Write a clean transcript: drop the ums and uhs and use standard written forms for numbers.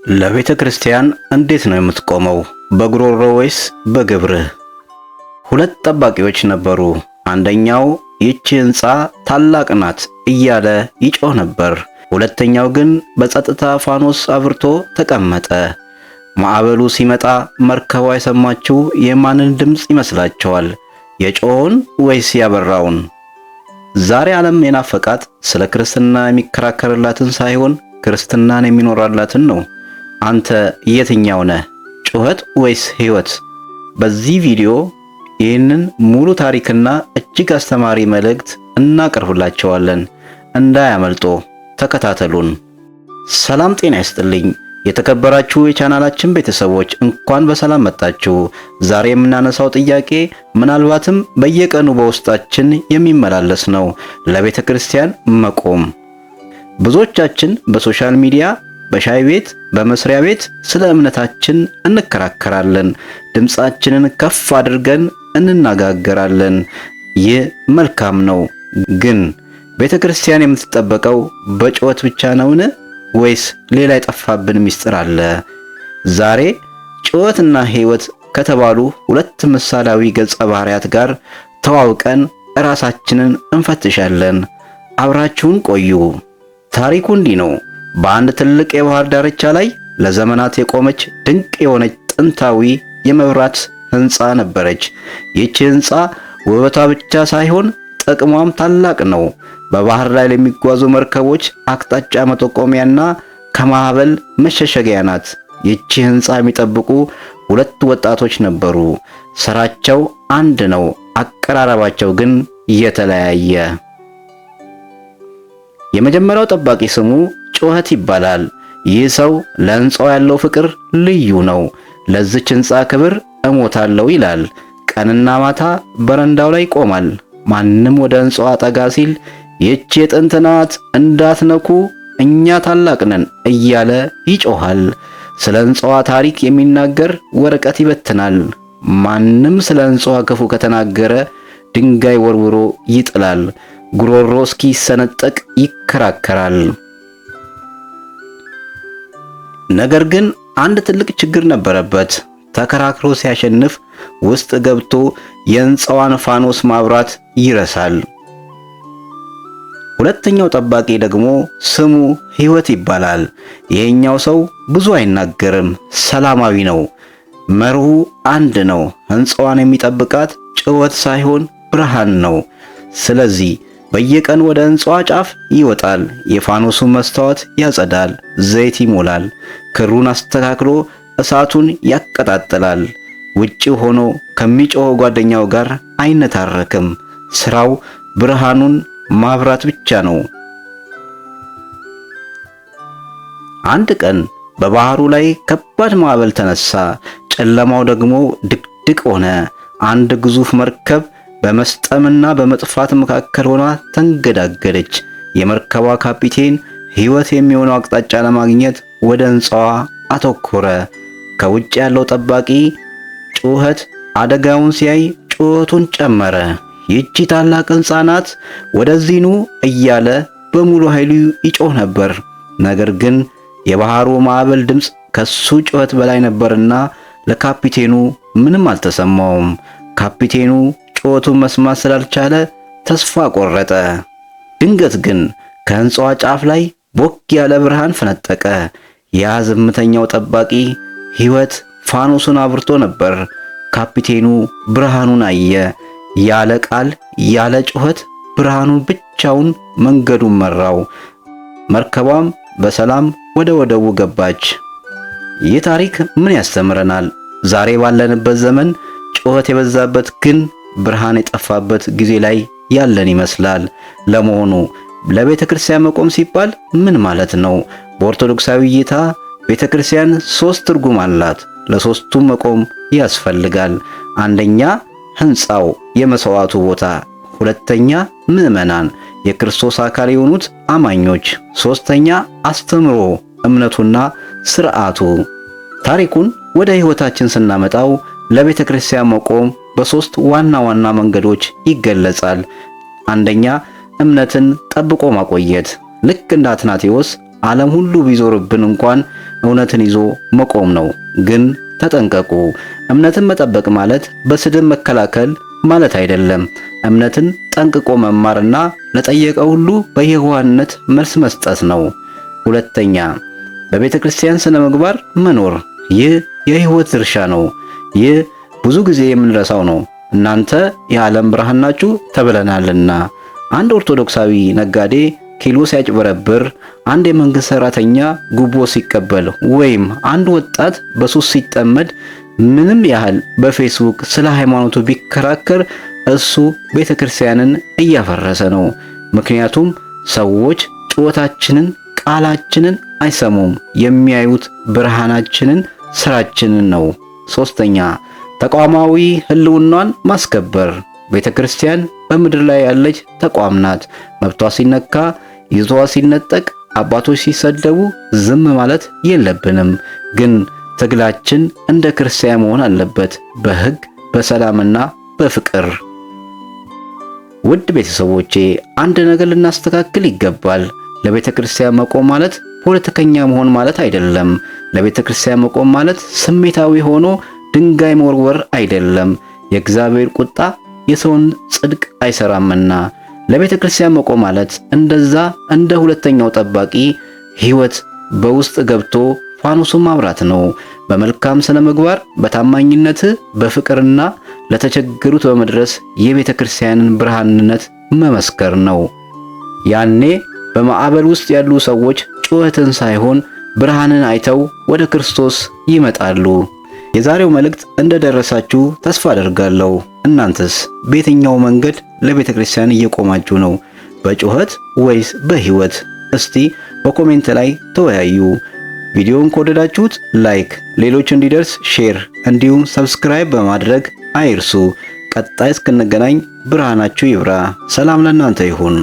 ለቤተ ክርስቲያን እንዴት ነው የምትቆመው? በጉሮሮ ወይስ በግብርህ? ሁለት ጠባቂዎች ነበሩ። አንደኛው ይህች ሕንፃ ታላቅ ናት እያለ ይጮህ ነበር። ሁለተኛው ግን በጸጥታ ፋኖስ አብርቶ ተቀመጠ። ማዕበሉ ሲመጣ መርከቧ የሰማችው የማንን ድምፅ ይመስላችኋል? የጮኸውን ወይስ ያበራውን? ዛሬ ዓለም የናፈቃት ስለ ክርስትና የሚከራከርላትን ሳይሆን ክርስትናን የሚኖራላትን ነው። አንተ የትኛው ነህ? ጩኸት ወይስ ሕይወት? በዚህ ቪዲዮ ይህንን ሙሉ ታሪክና እጅግ አስተማሪ መልእክት እናቀርብላችኋለን። እንዳያመልጦ ተከታተሉን። ሰላም ጤና ይስጥልኝ። የተከበራችሁ የቻናላችን ቤተሰቦች፣ እንኳን በሰላም መጣችሁ። ዛሬ የምናነሳው ጥያቄ ምናልባትም በየቀኑ በውስጣችን የሚመላለስ ነው፣ ለቤተ ክርስቲያን መቆም። ብዙዎቻችን በ social media፣ በሻይ ቤት፣ በመስሪያ ቤት ስለ እምነታችን እንከራከራለን። ድምፃችንን ከፍ አድርገን እንነጋገራለን። ይህ መልካም ነው። ግን ቤተ ክርስቲያን የምትጠበቀው በጩኸት ብቻ ነውን? ወይስ ሌላ የጠፋብን ምስጢር አለ? ዛሬ ጩኸትና ሕይወት ከተባሉ ሁለት ምሳሌያዊ ገጸ ባህሪያት ጋር ተዋውቀን ራሳችንን እንፈትሻለን። አብራችሁን ቆዩ። ታሪኩ እንዲህ ነው። በአንድ ትልቅ የባህር ዳርቻ ላይ ለዘመናት የቆመች ድንቅ የሆነች ጥንታዊ የመብራት ሕንፃ ነበረች። ይህች ሕንፃ ውበቷ ብቻ ሳይሆን ጥቅሟም ታላቅ ነው። በባህር ላይ ለሚጓዙ መርከቦች አቅጣጫ መጠቆሚያና ከማዕበል መሸሸጊያ ናት። ይህች ሕንፃ የሚጠብቁ ሁለት ወጣቶች ነበሩ። ስራቸው አንድ ነው፣ አቀራረባቸው ግን የተለያየ። የመጀመሪያው ጠባቂ ስሙ ጩኸት ይባላል። ይህ ሰው ለሕንፃው ያለው ፍቅር ልዩ ነው። ለዚች ሕንፃ ክብር እሞታለሁ ይላል። ቀንና ማታ በረንዳው ላይ ይቆማል። ማንም ወደ ሕንፃዋ ጠጋ ሲል ይህች የጥንት ናት፣ እንዳትነኩ፣ እኛ ታላቅ ነን እያለ ይጮኻል። ስለ ሕንፃዋ ታሪክ የሚናገር ወረቀት ይበትናል። ማንም ስለ ሕንፃዋ ክፉ ከተናገረ ድንጋይ ወርውሮ ይጥላል። ጉሮሮ እስኪሰነጠቅ ይከራከራል። ነገር ግን አንድ ትልቅ ችግር ነበረበት። ተከራክሮ ሲያሸንፍ ውስጥ ገብቶ የሕንፃዋን ፋኖስ ማብራት ይረሳል። ሁለተኛው ጠባቂ ደግሞ ስሙ ሕይወት ይባላል። ይሄኛው ሰው ብዙ አይናገርም፣ ሰላማዊ ነው። መርሁ አንድ ነው። ሕንፃዋን የሚጠብቃት ጩኸት ሳይሆን ብርሃን ነው። ስለዚህ በየቀኑ ወደ ሕንፃዋ ጫፍ ይወጣል። የፋኖሱን መስታወት ያጸዳል፣ ዘይት ይሞላል፣ ክሩን አስተካክሎ እሳቱን ያቀጣጥላል። ውጪ ሆኖ ከሚጮኸው ጓደኛው ጋር አይነታረክም። ስራው ብርሃኑን ማብራት ብቻ ነው። አንድ ቀን በባህሩ ላይ ከባድ ማዕበል ተነሳ። ጨለማው ደግሞ ድቅድቅ ሆነ። አንድ ግዙፍ መርከብ በመስጠምና በመጥፋት መካከል ሆና ተንገዳገደች። የመርከቧ ካፒቴን ሕይወት የሚሆነው አቅጣጫ ለማግኘት ወደ ሕንፃዋ አተኮረ። ከውጭ ያለው ጠባቂ ጩኸት አደጋውን ሲያይ ጩኸቱን ጨመረ። ይህቺ ታላቅ ሕንፃ ናት፣ ወደዚህ ኑ እያለ በሙሉ ኃይሉ ይጮህ ነበር። ነገር ግን የባህሩ ማዕበል ድምፅ ከሱ ጩኸት በላይ ነበርና ለካፒቴኑ ምንም አልተሰማውም። ካፒቴኑ ጩኸቱን መስማት ስላልቻለ ተስፋ ቆረጠ። ድንገት ግን ከሕንፃዋ ጫፍ ላይ ቦግ ያለ ብርሃን ፈነጠቀ። ያ ዝምተኛው ጠባቂ ሕይወት ፋኖሱን አብርቶ ነበር። ካፒቴኑ ብርሃኑን አየ። ያለ ቃል ያለ ጩኸት ብርሃኑን ብቻውን መንገዱን መራው። መርከቧም በሰላም ወደ ወደቡ ገባች። ይህ ታሪክ ምን ያስተምረናል? ዛሬ ባለንበት ዘመን ጩኸት የበዛበት ግን ብርሃን የጠፋበት ጊዜ ላይ ያለን ይመስላል። ለመሆኑ ለቤተ ክርስቲያን መቆም ሲባል ምን ማለት ነው? በኦርቶዶክሳዊ እይታ ቤተ ክርስቲያን ሶስት ትርጉም አላት። ለሶስቱም መቆም ያስፈልጋል። አንደኛ ሕንፃው፣ የመሥዋዕቱ ቦታ፣ ሁለተኛ ምዕመናን፣ የክርስቶስ አካል የሆኑት አማኞች፣ ሶስተኛ አስተምሮ፣ እምነቱና ስርዓቱ። ታሪኩን ወደ ሕይወታችን ስናመጣው ለቤተ ክርስቲያን መቆም በሶስት ዋና ዋና መንገዶች ይገለጻል። አንደኛ እምነትን ጠብቆ ማቆየት። ልክ እንደ አትናቴዎስ ዓለም ሁሉ ቢዞርብን እንኳን እውነትን ይዞ መቆም ነው። ግን ተጠንቀቁ። እምነትን መጠበቅ ማለት በስድብ መከላከል ማለት አይደለም። እምነትን ጠንቅቆ መማርና ለጠየቀ ሁሉ በየዋህነት መልስ መስጠት ነው። ሁለተኛ፣ በቤተ ክርስቲያን ስነ ምግባር መኖር። ይህ የሕይወት ድርሻ ነው። ይህ ብዙ ጊዜ የምንረሳው ነው። እናንተ የዓለም ብርሃን ናችሁ ተብለናልና። አንድ ኦርቶዶክሳዊ ነጋዴ ኪሎ ሲያጭበረብር፣ አንድ የመንግስት ሰራተኛ ጉቦ ሲቀበል፣ ወይም አንድ ወጣት በሱስ ሲጠመድ ምንም ያህል በፌስቡክ ስለ ሃይማኖቱ ቢከራከር እሱ ቤተ ክርስቲያንን እያፈረሰ ነው። ምክንያቱም ሰዎች ጩኸታችንን፣ ቃላችንን አይሰሙም። የሚያዩት ብርሃናችንን፣ ስራችንን ነው። ሶስተኛ፣ ተቋማዊ ህልውናን ማስከበር። ቤተ ክርስቲያን በምድር ላይ ያለች ተቋም ናት። መብቷ ሲነካ፣ ይዞቷ ሲነጠቅ፣ አባቶች ሲሰደቡ ዝም ማለት የለብንም። ግን ትግላችን እንደ ክርስቲያን መሆን አለበት፣ በህግ፣ በሰላምና በፍቅር። ውድ ቤተሰቦቼ፣ አንድ ነገር ልናስተካክል ይገባል። ለቤተ ክርስቲያን መቆም ማለት ፖለቲከኛ መሆን ማለት አይደለም። ለቤተ ክርስቲያን መቆም ማለት ስሜታዊ ሆኖ ድንጋይ መወርወር አይደለም። የእግዚአብሔር ቁጣ የሰውን ጽድቅ አይሰራምና። ለቤተ ክርስቲያን መቆም ማለት እንደዛ እንደ ሁለተኛው ጠባቂ ሕይወት በውስጥ ገብቶ ፋኖሱን ማብራት ነው። በመልካም ስነ ምግባር፣ በታማኝነት፣ በፍቅርና ለተቸገሩት በመድረስ የቤተ ክርስቲያንን ብርሃንነት መመስከር ነው። ያኔ በማዕበል ውስጥ ያሉ ሰዎች ጩኸትን ሳይሆን ብርሃንን አይተው ወደ ክርስቶስ ይመጣሉ። የዛሬው መልእክት እንደደረሳችሁ ተስፋ አደርጋለሁ። እናንተስ በየትኛው መንገድ ለቤተ ክርስቲያን እየቆማችሁ ነው? በጩኸት ወይስ በሕይወት? እስቲ በ comment ላይ ተወያዩ። ቪዲዮውን ከወደዳችሁት like፣ ሌሎች እንዲደርስ share፣ እንዲሁም subscribe በማድረግ አይርሱ። ቀጣይ እስክንገናኝ ብርሃናችሁ ይብራ። ሰላም ለእናንተ ይሁን።